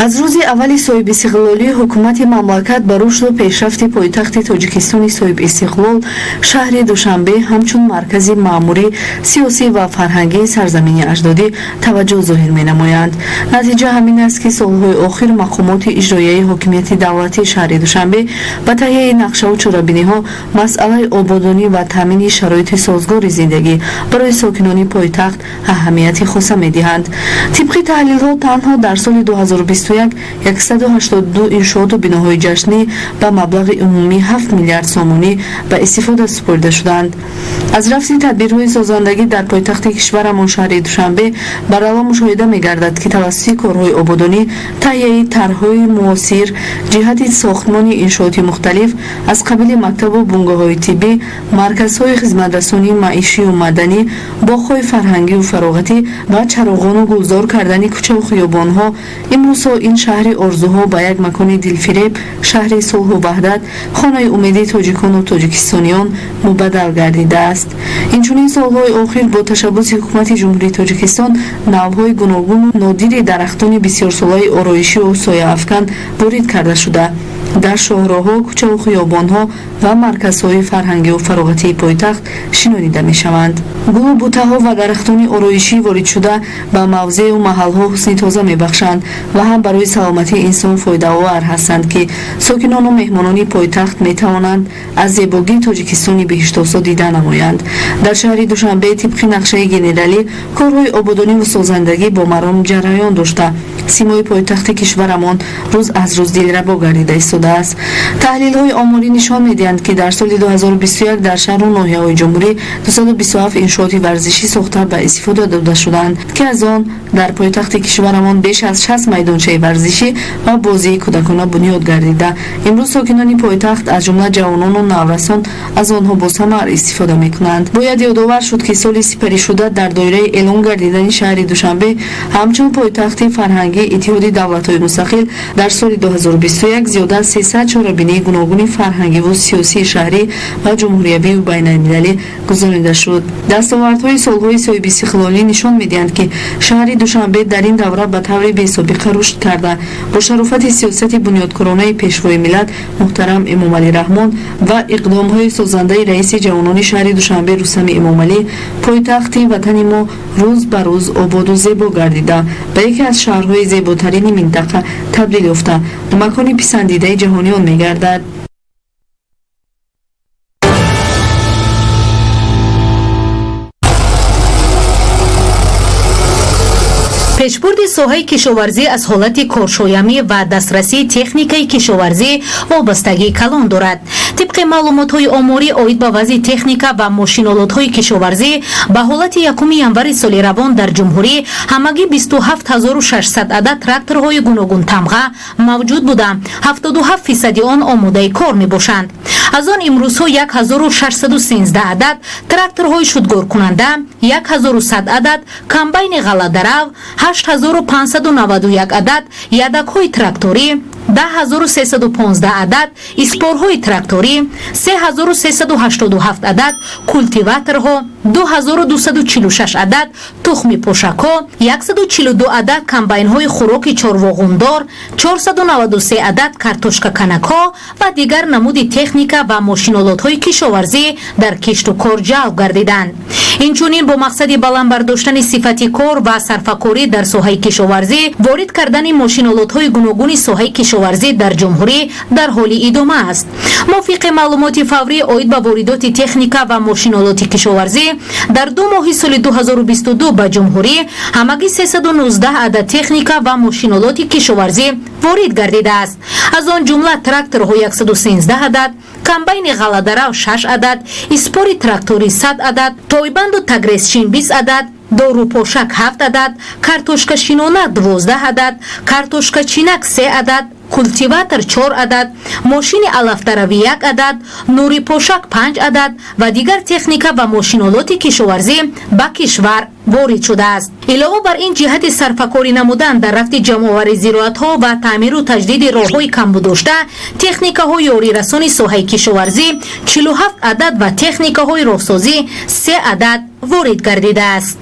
Аз рӯзи аввали соҳибистиқлолии ҳукумати мамлакат ба рушду пешрафти пойтахти Тоҷикистони соҳибистиқлол, шаҳри Душанбе, ҳамчун маркази маъмурӣ, сиёсӣ ва фарҳангии сарзамини аҷдодӣ таваҷҷӯҳ зоҳир менамоянд. Натиҷа ҳамин аст, ки солҳои охир мақомоти иҷроияи ҳокимияти давлатии шаҳри Душанбе ба таҳияи нақшаву чорабиниҳо масъалаи ободонӣ ва таъмини шароити созгори зиндагӣ барои сокинони пойтахт аҳамияти хоса медиҳанд. Тибқи таҳлилҳо, танҳо дар соли 2021 182 иншооту биноҳои ҷашнӣ ба маблағи умумии 7 миллиард сомонӣ ба истифода супорида шуданд. Аз рафти тадбирҳои созандагӣ дар пойтахти кишварамон, шаҳри Душанбе, барало мушоҳида мегардад, ки тавассути корҳои ободонӣ, таҳияи тарҳҳои муосир ҷиҳати сохтмони иншооти мухталиф аз қабили мактабу бунгоҳҳои тиббӣ, марказҳои хизматрасонии маишию маданӣ, боғҳои фарҳангию фароғатӣ ва чароғону гулзор кардани кӯчаву хиёбонҳо, имрӯзҳо ин шаҳри орзуҳо ба як макони дилфиреб, шаҳри сулҳу ваҳдат, хонаи умеди тоҷикону тоҷикистониён мубаддал гардидааст. Инчунин, солҳои охир бо ташаббуси ҳукумати Ҷумҳурии Тоҷикистон навъҳои гуногуну нодири дарахтони бисёрсолаи ороишию сояафкан ворид карда шуда, дар шоҳроҳҳо, кӯчаву хиёбонҳо ва марказҳои фарҳангию фароғатии пойтахт шинонида мешаванд. Гулу бутаҳо ва дарахтони ороишӣ воридшуда ба мавзеу маҳалҳо ҳусни тоза мебахшанд ва ҳам барои саломатии инсон фоидаовар ҳастанд, ки сокинону меҳмонони пойтахт метавонанд аз зебогии Тоҷикистони беҳиштосо дида намоянд. Дар шаҳри Душанбе тибқи нақшаи генералӣ корҳои ободониву созандагӣ бо маром ҷараён дошта, симои пойтахти кишварамон рӯз аз рӯз дилрабо гардида истодааст. Таҳлилҳои оморӣ нишон медиҳанд, ки дар соли 2021 дар шаҳру ноҳияҳои ҷумҳурӣ 227 иншооти варзишӣ сохта ба истифода дода шуданд, ки аз он дар пойтахти кишварамон беш аз 60 майдончаи варзишӣ ва бозии кӯдакона бунёд гардида, имрӯз сокинони пойтахт, аз ҷумла ҷавонону наврасон, аз онҳо босамар истифода мекунанд. Бояд ёдовар шуд, ки соли сипаришуда дар доираи эълон гардидани шаҳри Душанбе ҳамчун пойтахти фарҳангии Иттиҳоди давлатҳои мустақил, дар соли 2021 зиёда аз 300 чорабинии гуногуни фарҳангиву сиёсии шаҳрӣ ва ҷумҳуриявию байналмилалӣ гузаронида шуд. Дастовардҳои солҳои соҳибистиқлолӣ нишон медиҳанд, ки шаҳри Душанбе дар ин давра ба таври бесобиқа рушд карда, бо шарофати сиёсати бунёдкоронаи Пешвои миллат муҳтарам Эмомалӣ Раҳмон ва иқдомҳои созандаи раиси ҷавонони шаҳри Душанбе Рустами Эмомалӣ, пойтахти ватани мо рӯз ба рӯз ободу зебо гардида, ба яке аз шаҳрҳои зеботарини минтақа табдил ёфта, макони писандидаи ҷаҳониён мегардад. Пешбурди соҳаи кишоварзӣ аз ҳолати коршоямӣ ва дастрасии техникаи кишоварзӣ вобастагии калон дорад. Тибқи маълумотҳои оморӣ оид ба вазъи техника ва мошинолотҳои кишоварзӣ ба ҳолати 1 январи соли равон дар ҷумҳурӣ ҳамагӣ 27 600 адад тракторҳои гуногунтамға мавҷуд буда, 77 фисади он омодаи кор мебошанд. Аз он имрӯзҳо 1613 адад тракторҳои шудгоркунанда, 1100 адад комбайни ғалладарав, 8591 адад ядакҳои тракторӣ, 10 315 адад испорҳои тракторӣ, 3387 адад култиваторҳо, 2246 адад тухми пошакҳо, 142 адад комбайнҳои хӯроки чорвоғундор, 493 адад картошкаканакҳо ва дигар намуди техника ва мошинолотҳои кишоварзӣ дар кишту кор ҷалб гардиданд. Инчунин, бо мақсади баланд бардоштани сифати кор ва сарфакорӣ дар соҳаи кишоварзӣ, ворид кардани мошинолотҳои гуногуни соҳаи кишоварзӣ дар ҷумҳурӣ дар ҳоли идома аст. Мувофиқи маълумоти фаврӣ оид ба воридоти техника ва мошинолоти кишоварзӣ, дар 2 моҳи соли 2022 ба ҷумҳурӣ ҳамагӣ 319 адад техника ва мошинолоти кишоварзӣ ворид гардидааст. Аз он ҷумла тракторҳо 113 адад, комбайни ғалладарав 6 адад, испори тракторӣ 100 адад, тойбанду тагресчин 20 адад, дорупошак 7 адад, картошкашинона 12 адад, картошкачинак 3 адад, култиватор 4 адад, мошини алафдаравӣ 1 адад, нурипошак 5 адад ва дигар техника ва мошинолоти кишоварзӣ ба кишвар ворид шудааст. Илова бар ин, ҷиҳати сарфакорӣ намудан дар рафти ҷамъоварии зироатҳо ва таъмиру таҷдиди роҳҳои камбуддошта, техникаҳои ёрирасони соҳаи кишоварзӣ 47 адад ва техникаҳои роҳсозӣ 3 адад ворид гардидааст.